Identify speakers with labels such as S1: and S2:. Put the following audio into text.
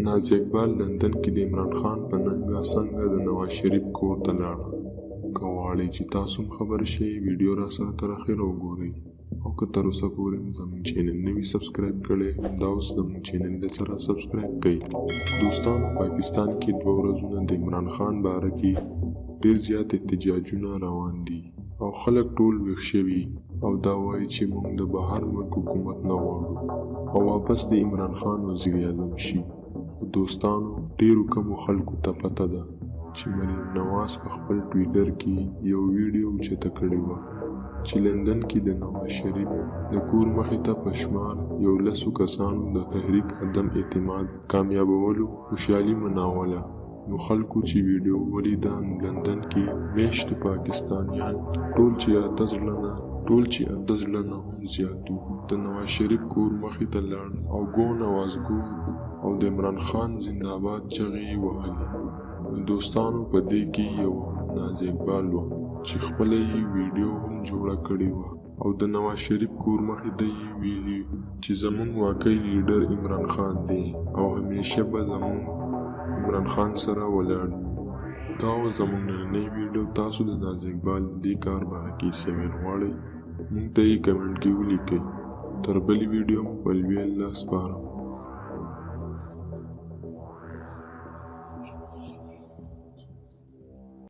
S1: نازیه اقبال لندن کې د عمران خان په ننګه څنګه د نواز شریف کور ته لاړه؟ که غواړئ چې تاسو هم خبر شئ، ویډیو راسره تر اخره وګورئ، او که تر اوسه پورې مو زموږ چینل نه وي سبسکرایب کړی، همدا اوس زموږ چینل د سره سبسکرایب کړئ. دوستانو، پاکستان کې دوه ورځونه د عمران خان باره کې ډیر زیات احتجاجونه روان دي او خلک ټول ویښ شوي او دا وایي چې موږ د بهر ملک حکومت نه غواړو او واپس د عمران خان وزیر اعظم شي. خو دوستانو، ډیرو کمو خلکو ته پته ده چې مریم نواز په خپل ټویټر کې یو ویډیو اوچته کړې وه چې لندن کې د نواز شریف د کور مخې ته په شمار یو لسو کسانو د تحریک عدم اعتماد کامیابولو خوشحالي مناوله. نو خلکو چې ویډیو ولیده، نو لندن کې میشتو پاکستانیان ټول چې اته زړه نه ټول چې اته زړه نه هم زیات وو، د نواز شریف کور مخې ته لاړ او ګو نواز ګو او د عمران خان زنده‌باد چغې یې وهلې. نو دوستانو، په دې کې یوه هم نازیه اقبال وه چې خپله یې ویډیو هم جوړه کړې وه او د نواز شریف کور مخې ته یې ویلي چې زمونږ واقعي لیډر عمران خان دی او همیشه به زمونږ عمران خان سره ولاړ یو. دا وه زمونږ نننۍ ویډیو. تاسو د نازیه اقبال د دې کار باره کې څه ویل غواړئ، مونږ ته یې کمنټ کې ولیکئ. تر بلې ویډیو مو په لوی الله سپارم.